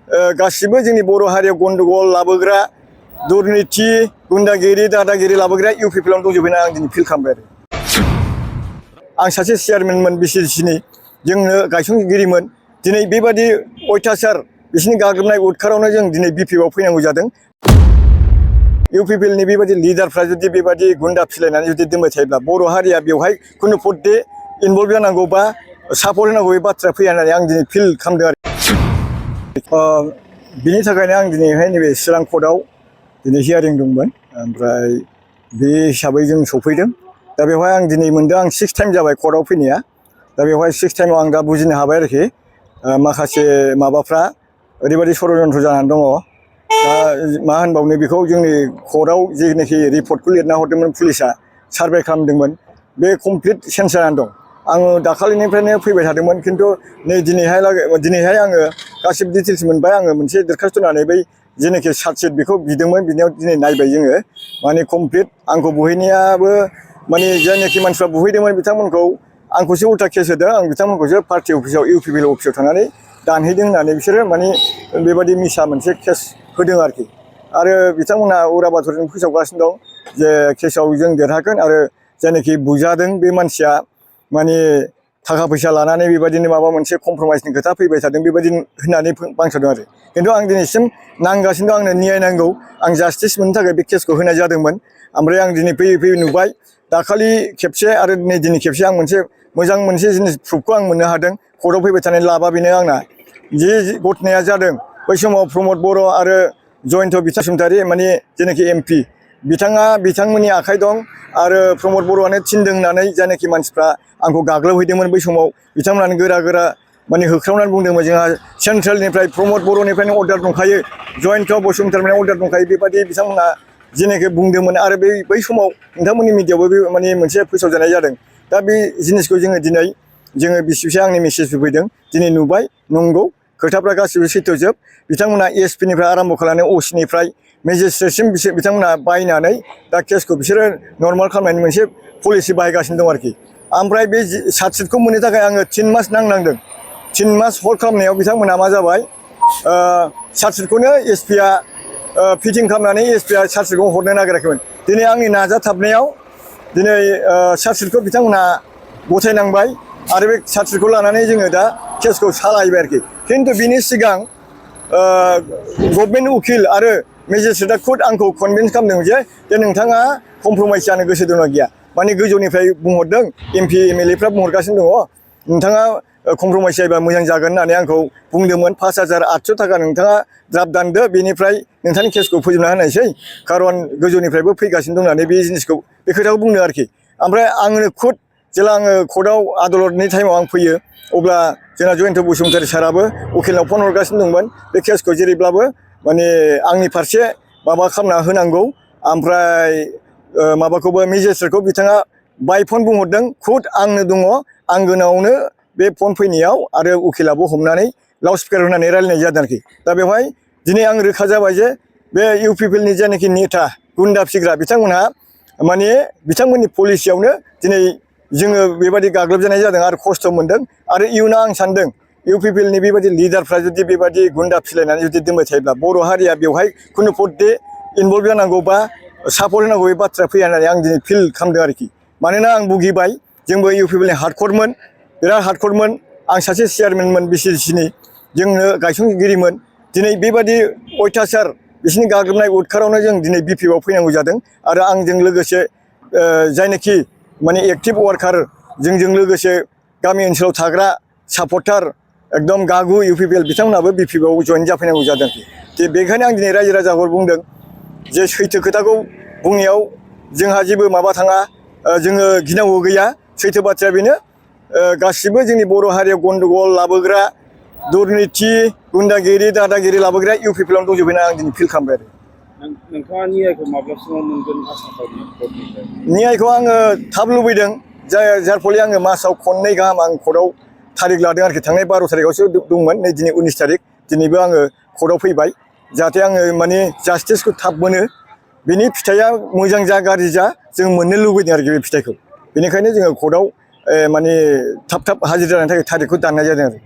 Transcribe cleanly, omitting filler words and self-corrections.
गासिबो जोंनि बर' हारियाव गन्डगल लाबोग्रा दुर्नीति गुन्डागिरि दादागिरि लाबोग्रा इउपिपिएलआवनो दंजोबो आं दिनै फिल खालामबाय आरो आं सासे चेयारमेनमोन बिसिसिनि जोंनो गायसनगिरिमोन दिनै बेबादि अयथासार बिसिनि गाग्लोबनाय उदखारावनो जों दिनै बिपिएफआव फैनांगौ जादों इउपिपिएलनि बेबादि लिडारफ्रा जुदि बेबादि गुन्डा फिलायनानै जुदि दोनबाय थायोब्ला बर' हारिया बेवहाय खुनु पदे इनभल्भ जानांगौ बा सापर्ट होनांगौ बे बाथ्रा फैया होननानै आं दिनै फिल खालामदों आरो बिनि थाखायनो आं दिनैहाय नैबे चिरां कर्टआव दिनै हियारिं दंमोन ओमफ्राय बे हिसाबै जों सफैदों दा बेवहाय आं दिनै मोनदों आं 6 टाइम जाबाय कर्टआव फैनाया दा बेवहाय 6 टाइमाव आं दा बुजिनो हाबाय आरोखि माखासे माबाफ्रा ओरैबायदि षड़यन्त्र जानानै दङ दा मा होनबावनो बेखौ जोंनि कर्टआव जेनाखि रिपर्टखौ लिरना हरदोंमोन पुलिसा सार्भे खालामदोंमोन बे कमप्लिट चेन्ज जानानै दं आङो दाखालिनिफ्रायनो फैबाय थादोंमोन खिन्थु नै दिनैहाय आङो गासिबो डिटेल्स मोनबाय आङो मोनसे दरखास्त होनानै बै जेनाखि चार्जशिट बेखौ बिदोंमोन बिनियाव दिनै नायबाय जोङो माने कमप्लिट आंखौ बुहैनायाबो माने जायनाखि मानसिफ्रा बुहैदोंमोन बिथांमोनखौ आंखौसो उल्टा केस होदों आं बिथांमोनखौसो पार्टि अफिसाव इउपिपिएल अफिसाव थांनानै दानहैदों होननानै बिसोरो माने बेबादि मिसा मोनसे केस होदों आरोखि आरो बिथांमोनहा उराबाथरजों फोसावगासिनो दं जे केसाव जों देरहागोन आरो जायनाखि बुजादों बे मानसिया माने थाखा फैसा लानानै बेबायदिनो माबा मोनसे कमप्रमाइसनि खोथा फैबाय थादों बेबायदि होननानै बांसावदों आरो खिन्थु आं दिनैसिम नांगासिनो दं आंनो न्याय नांगौ आं जास्टिस मोननो थाखाय बे केसखौ होनाय जादोंमोन ओमफ्राय आं दिनै फैयै नुबाय दाखालि खेबसे आरो दिनै खेबसे आं मोनसे जिनिस प्रुफखौ आं मोननो हादों कर्टआव फैबाय थानाय लाबा बेनो आंना जे घटनाया जादों बै समाव प्रमद बर' आरो जयन्त बसुमतारी माने जेनाखि एमपि बिथांमोननि आखाइ दं आरो प्रमद बर'आनो थिनदों होननानै जायनाखि मानसिफ्रा आंखौ गाग्लोबहैदोंमोन बै समाव बिथांमोनानो गोरा माने होख्रावनानै बुंदोंमोन जोंहा सेन्ट्रेलनिफ्राय प्रमद बर'निफ्रायनो अर्डार दंखायो जयन्त बसुमतारीनिफ्राय अर्डार दंखायो बेबादि बिथांमोना जेनाखि बुंदोंमोन आरो बै समाव नोंथांमोननि मिडियायावबो बे माने मोनसे फोसावजानाय जादों दा बे जिनिसखौ जोङो बिसिबिसाय आंनि मेसेज फैदों दिनै नुबाय नंगौ खोथाफ्रा गासिबो सैथोजोब बिथांमोना एसपिनिफ्राय आरम्भ खालामनानै असिनिफ्राय मेजिस्ट्रेटसिम बिथांमोना बायनानै दा केसखौ बिसोरो नर्माल खालामनायनि मोनसे पलिसि बाहायगासिनो दं आरोखि ओमफ्राय बे चार्जशिटखौ मोननो थाखाय आङो 3 मास नांनांदों 3 मास हल्ड खालामनायाव बिथांमोना मा जाबाय चार्जशिटखौनो एसपिआ फिटिं खालामनानै एसपिआ चार्जशिटखौ हरनो नागिराखैमोन दिनै आंनि नाजाथाबनायाव दिनै चार्जशिटखौ बिथांमोना गथायनांबाय आरो बे चार्जशिटखौ लानानै जोङो दा केसखौ सालायबाय आरोखि खिन्थु बिनि सिगां गभर्नमेन्ट उकिल आरो मेजिस्ट्रेटआ खुद आंखौ कनभिन्स खालामदों जे नोंथाङा कमप्रमाइस जानो गोसो दंना गैया माने गोजौनिफ्राय बुंहरदों एमपि एमएलएफ्रा बुंहरगासिनो दङ नोंथाङा कमप्रमाइस जायोबा मोजां जागोन होननानै आंखौ बुंदोंमोन 5800 थाखा नोंथाङा द्राफ्ट दानदो बेनिफ्राय नोंथांनि केसखौ फोजोबना होनायसै खारन गोजौनिफ्रायबो फैगासिनो दं होननानै बे खोथाखौ बुंदों आरोखि ओमफ्राय आंनो खुद जेला आङो कर्टआव आदालतनि टाइमाव आं फैयो अब्ला जोंना जयन्त बसुमतारी साराबो उकिलनाव फन हरगासिनो दंमोन बे केसखौ जेरैब्लाबो माने आंनि फारसे माबा खालामना होनांगौ ओमफ्राय माबाखौबो मेजिस्ट्रेटखौ बिथाङा बाय फन बुंहरदों खुद आंनो दङ आंगोनावनो बे फन फैनायाव आरो उकिलाबो हमनानै लाउड स्पिकार होनानै रायलायनाय जादों आरोखि दा बेवहाय दिनै आं रोखा जाबाय जे बे इउपिपिएलनि जायनाखि नेता गुन्डा फिग्रा बिथांमोनहा माने बिथांमोननि पलिसियावनो दिनै जोङो बेबायदि गाग्लोबजानाय जादों आरो खस्थ' मोनदों आरो इयुनाव आं सानदों इउपिपिएलनि बेबायदि लिडारफ्रा जुदि बेबायदि गुन्डा फिलायनानै जुदि दोनबाय थायोब्ला बर' हारिया बेवहाय खुनु पदे इनभल्भ जानांगौ बा सापर्ट होनांगौ बे बाथ्रा फैया होननानै आं दिनै फिल खालामदों आरोखि मानोना आं भुगिबाय जोंबो इउपिपिएलनि हार्डकरमोन बिराद हार्डकरमोन आं सासे चेयारमेनमोन बिसिसिनि जोंनो गायसनगिरिमोन दिनै बेबादि अयथासार बिसिनि गाग्लोबनाय उदखारावनो जों दिनै बिपिएफआव फैनांगौ जादों आरो आंजों लोगोसे जायनाखि माने एक्टिभ वार्कार जोंजों लोगोसे गामि ओनसोलाव थाग्रा सापर्टार एकदम गागु इउपिपिएल बिथांमोनाबो बिपिएफआव जइन जाफैनांगौ जादों बेखायनो आं दिनै रायजो राजाखौ बुंदों जे सैथो खोथाखौ बुंनायाव जोंहा जेबो माबा थाङा जोङो गिनांगौ गैया सैथो बाथ्राया बेनो गासिबो जोंनि बर' हारियाव गन्डगल लाबोग्रा दुर्नीति गुन्डागिरि दादागिरि लाबोग्रा इउपिपिएलआवनो दंजोबो आं दिनै फिल खालामबाय आरो नोंथाङा न्यायखौ माब्लासिमाव मोनगोन आसा खालामो न्यायखौ आङो थाब लुबैदों जार फले आङो मासाव खननै गाहाम आं कर्टआव थारिख लादों आरोखि थांनाय 12 थारिखआवसो दंमोन नै दिनै 19 थारिख दिनैबो आङो कर्टआव फैबाय जाहाथे आङो माने जास्टिसखौ थाब मोनो बेनि फिथाइया मोजां जा गाज्रि जा जों मोननो लुबैदों आरोखि बे फिथाइखौ बेनिखायनो जोङो कर्टआव माने थाब हाजिर जानायनि थाखाय थारिखखौ दाननाय जादों आरो